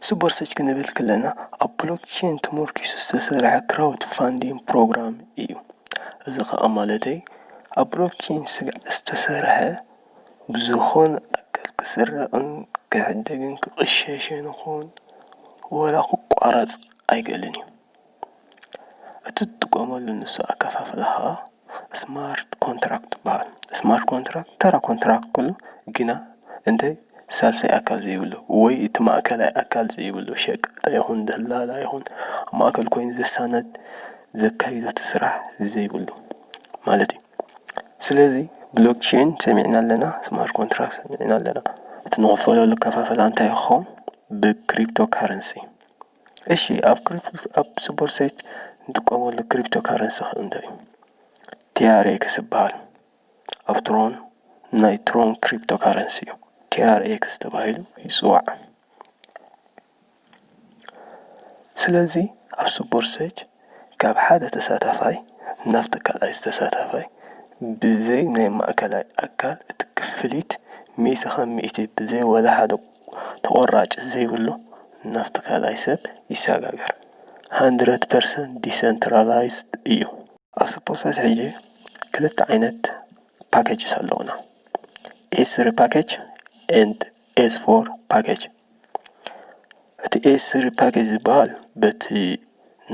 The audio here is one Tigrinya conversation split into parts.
ስፖርሰች ክንብል ከለና ኣብ ብሎክቼን ተመርኪሱ ዝተሰርሐ ክራውድ ፋንዲንግ ፕሮግራም እዩ። እዚ ከዓ ማለተይ ኣብ ብሎክቼን ስጋዕ ዝተሰርሐ ብዝኾነ ኣካል ክስረቕን ክሕደግን ክቕሸሽን ይኹን ወላ ክቋረፅ ኣይክእልን እዩ። እቲ ትጥቀመሉ ንሱ ኣከፋፍላ ከዓ ስማርት ኮንትራክት ይበሃል። ስማርት ኮንትራክት ተራ ኮንትራክት ኩሉ ግና እንተይ ሳልሳይ ኣካል ዘይብሉ ወይ እቲ ማእከላይ ኣካል ዘይብሉ ሸቃጣ ይኹን ደላላ ይኹን ኣብ ማእከል ኮይኑ ዘሳነድ ዘካይዶ እቲ ስራሕ ዘይብሉ ማለት እዩ። ስለዚ ብሎክቼን ሰሚዕና ኣለና፣ ስማርት ኮንትራክት ሰሚዕና ኣለና። እቲ ንኽፈለሉ ኣከፋፍላ እንታይ ክኸውን? ብክሪፕቶ ካረንሲ። እሺ ኣብ ክሪፕቶ ኣብ ስፖርሰች ንጥቀመሉ ክሪፕቶ ካረንሲ ከ እንታይ እዩ? ቲኣርኤክስ ይበሃል። ኣብ ትሮን ናይ ትሮን ክሪፕቶ ካረንሲ እዩ። ቲኣርኤክስ ተባሂሉ ይፅዋዕ። ስለዚ ኣብ ስፖርሰች ካብ ሓደ ተሳታፋይ ናብቲ ካልኣይ ተሳታፋይ ብዘይ ናይ ማእከላይ ኣካል እቲ ክፍሊት ሚእቲ ካብ ሚእቲ ብዘይ ወላ ሓደ ተቖራጭ ዘይብሉ ናብቲ ካልኣይ ሰብ ይሰጋገር። ሃንድረድ ፐርሰንት ዲሰንትራላይዝድ እዩ። ኣብ ስፖርሰች ሕጂ ክልተ ዓይነት ፓኬጅስ ኣለውና። ኤስ ስሪ ፓኬጅ ኤንድ ኤስ ፎር ፓኬጅ። እቲ ኤስ ስሪ ፓኬጅ ዝበሃል በቲ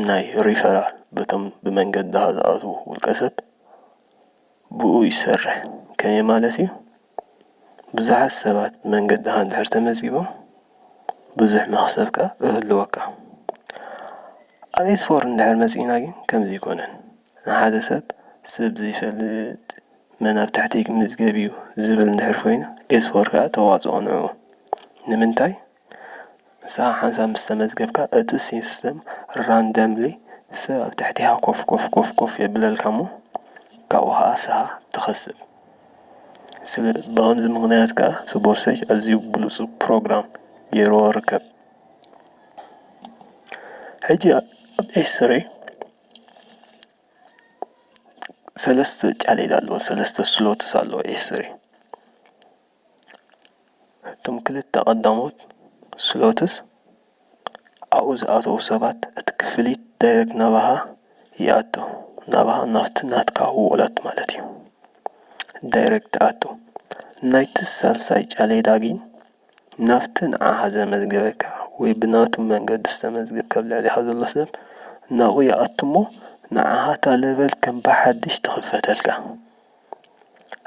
ናይ ሪፈራል በቶም ብመንገዲ ዝኣትዉ ውልቀ ሰብ ብኡ ይሰርሕ። ከመይ ማለት እዩ? ብዙሓት ሰባት ብመንገድኻ እንድሕር ተመዝጊቦም ብዙሕ መኽሰብ ከኣ እህልወካ። ኣብ ኤስ ፎር እንድሕር መጺእና ግን ከምዚ ኣይኮነን። ንሓደ ሰብ ሰብ ዘይፈልጥ መን ኣብ ትሕተይ ክምዝገብ እዩ ዝብል እንድሕር ኮይኑ ኤስ ፎር ከኣ ተዋጽኦ ንዕኡ። ንምንታይ? ንስኻ ሓንሳብ ምስ ተመዝገብካ እቲ ሲስተም ራንደምሊ ሰብ ኣብ ትሕቲኻ ኮፍ ኮፍ ኮፍ ኮፍ የብለልካ እሞ ካብኡ ኸዓ ንስኻ ትኸስብ። ስለ ብኸምዚ ምኽንያት ከኣ ስፖርሰች ኣዝዩ ብሉጽ ፕሮግራም ገይርዎ ይርከብ። ሕጂ ኣብ ኤስ ስሪ ሰለስተ ጫሌት ኣለዎ፣ ሰለስተ ስሎትስ ኣለዎ ኤስ ስሪ። እቶም ክልተ ቀዳሞት ስሎትስ ኣብኡ ዝኣተዉ ሰባት እቲ ክፍሊት ዳይሬክት ናባኻ ይኣቱ፣ ናባኻ ናብቲ ናትካ ዎለት ማለት እዩ። ዳይሬክት ትኣቱ። ናይቲ ሳልሳይ ጫሌዳ ግን ናብቲ ንዓኻ ዘመዝገበካ ወይ ብናቱ መንገዲ ዝተመዝገብካ ኣብ ልዕሌኻ ዘሎ ሰብ ናብኡ ይኣቱ እሞ ንዓኻ እታ ለበል ከም ብሓድሽ ትኽፈተልካ።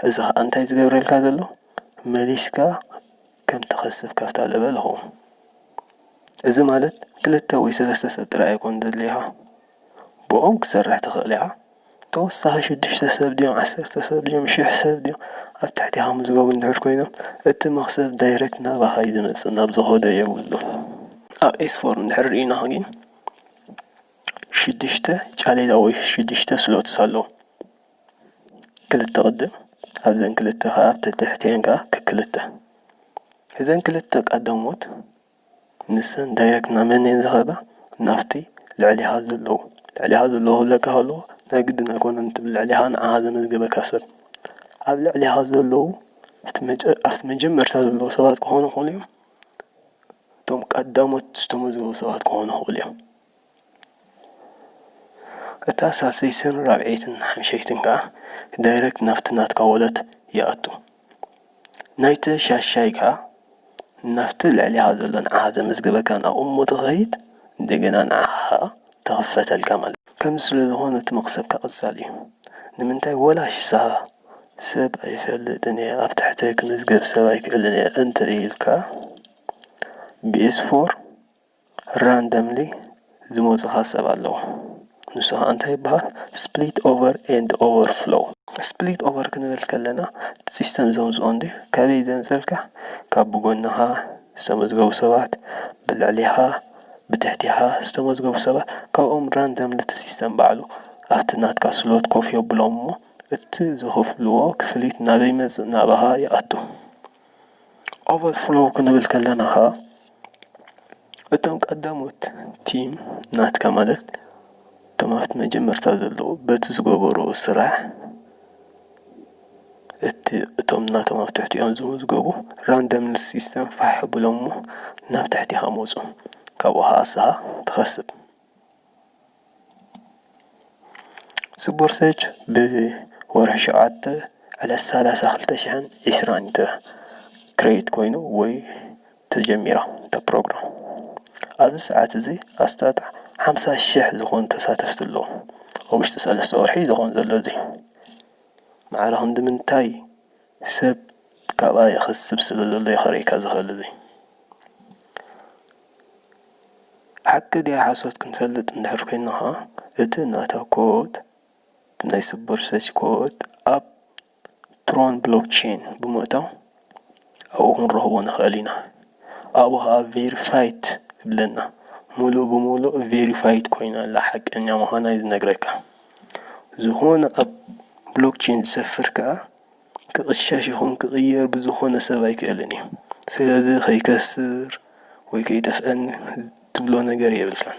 እዚ ኸኣ እንታይ ዝገብረልካ ዘሎ? መሊስካ ከም ትኸስብ ካብታ ለበል ይኸውን። እዚ ማለት ክልተ ወይ ሰለስተ ሰብ ጥራይ ኣይኮን ዘድልየኻ። ብኦም ክሰርሕ ትኽእል ኢኻ። ተወሳኺ ሽዱሽተ ሰብ ድዮም፣ ዓሰርተ ሰብ ድዮም፣ ሽሕ ሰብ ድዮም ኣብ ትሕቲኻ ምዝገቡ እንድሕር ኮይኖም እቲ መኽሰብ ዳይሬክት ናባኻ እዩ ዝመጽእ፣ ናብ ዝኸዶ የብሉን። ኣብ ኤስ ፎር እንድሕር ርኢና ግን ሽዱሽተ ጫሌዳ ወይ ሽዱሽተ ስሎትስ ኣለዉ። ክልተ ቅድም ኣብዘን ክልተ ከዓ ኣብ ትሕቲአን ከዓ ክክልተ እዘን ክልተ ቀዳሞት ንሰን ዳይሬክት ናብ መን እየን ዝኸዳ? ናብቲ ልዕሊኻ ዘለዉ። ልዕሊኻ ዘለዉ ክብለካ ከለዉ ናይ ግድን ኣይኮነን እቲ ልዕሊኻ ንዓኻ ዘመዝገበካ ሰብ። ኣብ ልዕሊኻ ዘለዉ ኣብቲ መጀመርታ ዘለዉ ሰባት ክኾኑ ይኽእሉ እዮም። እቶም ቀዳሞት ዝተመዝገቡ ሰባት ክኾኑ ይኽእሉ እዮም። እታ ሳልሰይትን ራብዐይትን ሓምሸይትን ከዓ ዳይሬክት ናብቲ ናትካ ዎለት ይኣቱ። ናይቲ ሻሻይ ከዓ ናብቲ ልዕሊኻ ዘሎ ንዓኻ ዘመዝገበካ ናብኡ እሞ ትኸይድ፣ እንደገና ንዓኻ ከዓ ትኽፈተልካ ማለት እዩ። ከምዚ ስለ ዝኾነ እቲ መኽሰብካ ቀጻሊ እዩ። ንምንታይ ወላ ሽሳኻ ሰብ ኣይፈልጥን እየ፣ ኣብ ትሕተይ ክምዝገብ ሰብ ኣይክእልን እየ እንተ ኢልካ፣ ብ ኤስ ፎር ራንደምሊ ዝመፁኻ ሰብ ኣለዉ። ንሱ ከዓ እንታይ ይበሃል? ስፕሊት ኦቨር ኤንድ ኦቨርፍሎው። ስፕሊት ኦቨር ክንብል ከለና እቲ ሲስተም ዘምፅኦ እንድዩ። ካበይ ዘምፀልካ? ካብ ብጎንኻ ዝተመዝገቡ ሰባት፣ ብልዕሊኻ፣ ብትሕቲኻ ዝተመዝገቡ ሰባት፣ ካብኦም ራንደምሊ እቲ ሲስተም ባዕሉ ኣብቲ ናትካ ስሎት ኮፍ የብሎም እሞ እቲ ዝኸፍልዎ ክፍሊት ናበይ ይመፅእ? ናባኻ ይኣቱ። ኦቨርፍሎው ክንብል ከለና ከዓ እቶም ቀዳሞት ቲም ናትካ ማለት እቶም ኣብቲ መጀመርታ ዘለዉ በቲ ዝገበርዎ ስራሕ እቲ እቶም ናቶም ኣብ ትሕቲኦም ዝምዝገቡ ራንደምሊ ሲስተም ፋሕ ብሎሞ ናብ ትሕቲኻ መፁ። ካብኡ ኸዓ ንስኻ ትኸስብ። ስቡር ሰርች ብወርሒ ሸውዓተ ዕለት ሰላሳ ክልተ ሽሕን ዕስራን እዩ ክሬት ኮይኑ ወይ ተጀሚራ እታ ፕሮግራም። ኣብዚ ሰዓት እዚ ኣስታት ሓምሳ ሽሕ ዝኾኑ ተሳተፍቲ ኣለዉ። ኣብ ውሽጢ ሰለስተ ወርሒ እዩ ዝኾን ዘሎ እዚ። ማዕረ ክንዲ ምንታይ ሰብ ካብኣ ይኸስብ ስለ ዘሎ እዩ ከርእየካ ዝኽእል እዚ። ሓቂ ድያ ሓሶት ክንፈልጥ እንድሕር ኮይንና ኸዓ፣ እቲ ናታ ኮድ፣ እቲ ናይ ስቡር ሰርች ኮድ ኣብ ትሮን ብሎክቼን ብምእታው ኣብኡ ክንረኽቦ ንኽእል ኢና። ኣብኡ ኸዓ ቬሪፋይድ ይብለና። ሙሉእ ብሙሉእ ቬሪፋይድ ኮይና ኣላ፣ ሓቀኛ ምዃና እዩ ዝነግረካ። ዝኾነ ኣብ ብሎክቼን ዝሰፍር ከኣ ክቕሻሽ ይኹን ክቕየር ብዝኾነ ሰብ ኣይክእልን እዩ። ስለዚ ከይከስር ወይ ከይጠፍአኒ ትብሎ ነገር የብልካን።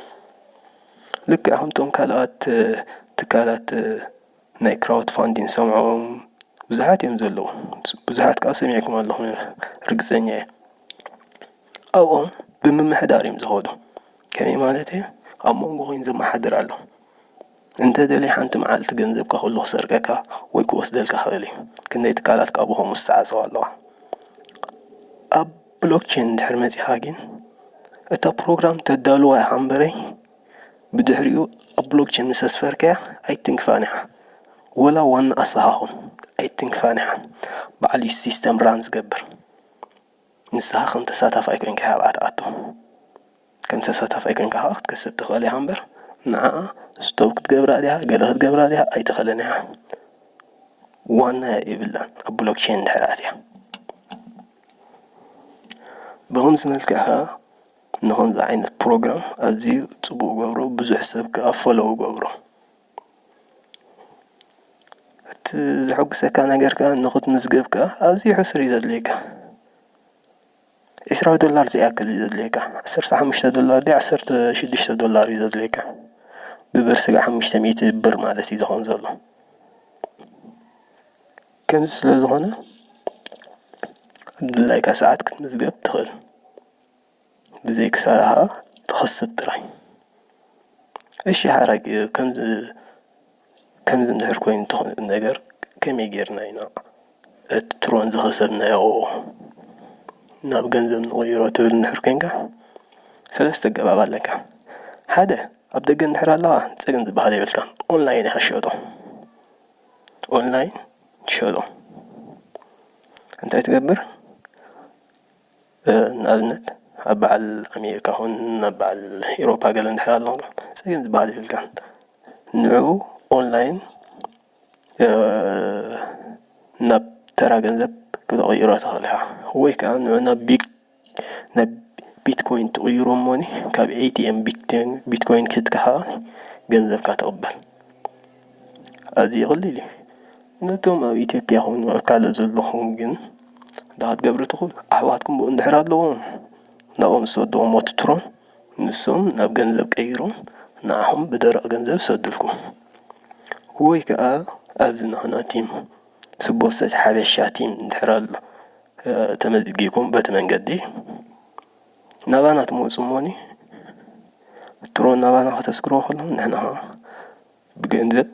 ልክዕ ከምቶም ካልኣት ትካላት ናይ ክራውድ ፋንዲንግ ሰምዖም ብዙሓት እዮም ዘለዉ። ብዙሓት ከኣ ሰሚዕኩም ኣለኹም ርግጸኛ እየ። ኣብኦም ብምምሕዳር እዮም ዝኸዱ። ከመይ ማለት እዩ? ኣብ መንጎ ኮይኑ ዘመሓድር ኣሎ። እንተ ደልየ ሓንቲ መዓልቲ ገንዘብካ ኩሉ ክሰርቀካ ወይ ክወስደልካ ክእል እዩ። ክንደይ ትካላት ካብኡ ከምኡ ዝተዓጸዋ ኣለዋ። ኣብ ብሎክቼን እንድሕር መጺኻ ግን እታ ፕሮግራም ተዳልዋ ኢኻ እምበረይ ብድሕሪኡ ኣብ ብሎክቼን ምስ ኣስፈርካያ ኣይትንክፋን ኢኻ። ወላ ዋና ኣስኻ ኹን ኣይትንክፋን ኢኻ። ባዕሉ እዩ ሲስተም ራን ዝገብር። ንስኻ ከም ተሳታፋይ ኮይንካ ኢኻ ኣብኣ ትኣቱ። ከም ተሳታፋይ ኮይንካ ከዓ ክትከስብ ትኽእል ኢኻ እምበር ንዓኣ ስቶፕ ክትገብራ ዲኻ፣ ገለ ክትገብራ ዲኻ ኣይትኽእልን ኢኻ። ዋና የብላን ኣብ ብሎክቼን እንድሕር ኣትያ። ብኸምዚ መልክዕ ከዓ ንኸምዚ ዓይነት ፕሮግራም ኣዝዩ ጽቡቕ ገብሮ፣ ብዙሕ ሰብ ከዓ ፎሎው ገብሮ። እቲ ዘሐጉሰካ ነገር ከዓ ንኽትምዝገብ ከዓ ኣዝዩ ሕሱር እዩ ዘድልየካ። ዕስራ ዶላር ዝኣክል እዩ ዘድልየካ። ዓሰርተ ሓሙሽተ ዶላር ድዩ ዓሰርተ ሽዱሽተ ዶላር እዩ ዘድልየካ። ብብር ስጋ ሓሙሽተ ሚእቲ ብር ማለት እዩ ዝኸውን ዘሎ። ከምዚ ስለ ዝኾነ ኣብ ድላይካ ሰዓት ክትምዝገብ ትኽእል። ብዘይ ክሳራ ኸዓ ትኸስብ ጥራይ። እሺ ሓራቂ ከምዚ ከምዚ እንድሕር ኮይኑ እቲ ነገር ከመይ ጌርና ኢና እቲ ትሮን ዝኸሰብናዮ ናብ ገንዘብ ንቕይሮ ትብል እንድሕር ኮይንካ ሰለስተ ኣገባብ ኣለካ። ሓደ ኣብ ደገ እንድሕር ኣለኻ ጸገም ዝበሃል የብልካን። ኦንላይን ኢኻ ትሸጦ። ኦንላይን ትሸጦ። እንታይ ትገብር? ንኣብነት ኣብ በዓል ኣሜሪካ ኹን ናብ በዓል ኤሮፓ ገለ እንድሕር ኣሎ ጸገም ዝበሃል የብልካን። ንዑ ኦንላይን ናብ ተራ ገንዘብ ክትቕይሮ ትኽእል ኢኻ። ወይ ከዓ ንዑ ናብ ቢግ ናብ ቢትኮይን ትቕይሮ እሞኒ ካብ ኤቲኤም ቢትኮይን ኪድካ ከዓ ገንዘብካ ትቕበል። ኣዝዩ ቀሊል እዩ። ነቶም ኣብ ኢትዮጵያ ኹን ኣብ ካልእ ዘለኹም ግን እንታይ ክትገብሩ ትኽእሉ? ኣሕዋትኩም ብኡ እንድሕር ኣለዎም ናብኦም ዝሰድዎም እቲ ትሮን ንሶም ናብ ገንዘብ ቀይሮም ንዓኹም ብደረቕ ገንዘብ ዝሰዱልኩም። ወይ ከዓ ኣብዚ ናህና ቲም ስቦርሰት ሓበሻ ቲም እንድሕር ኣሎ ተመዝጊብኩም በቲ መንገዲ ናባና ትመፁ እሞኒ ትሮን ናባና ከተስግርዎ ከለኹም ንሕና ከዓ ብገንዘብ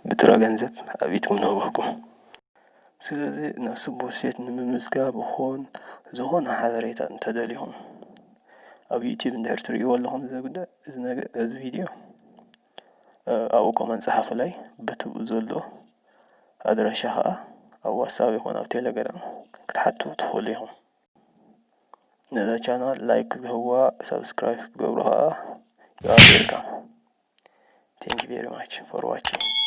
ብጥረ ገንዘብ ኣብ ኢድኩም ንህበኩም። ስለዚ ናብ ስቦርሰት ንምምዝጋብ ይኹን ዝኾነ ሓበሬታ እንተደሊኹም ኣብ ዩቲዩብ እንድሕር ትርእይዎ ኣለኹም እዚ ጉዳይ እዚ ነገር እዚ ቪድዮ ኣብኡ ኮመንት ጸሓፉለይ በቲ ብኡ ዘሎ ኣድራሻ ኸኣ ኣብ ዋትሳፕ ይኹን ኣብ ቴሌግራም ክትሓቱ ትኽእሉ ኢኹም። ነዛ ቻናል ላይክ ክትህብዋ ሳብስክራይብ ክትገብሩ ኸኣ you are welcome. Thank you very much for watching.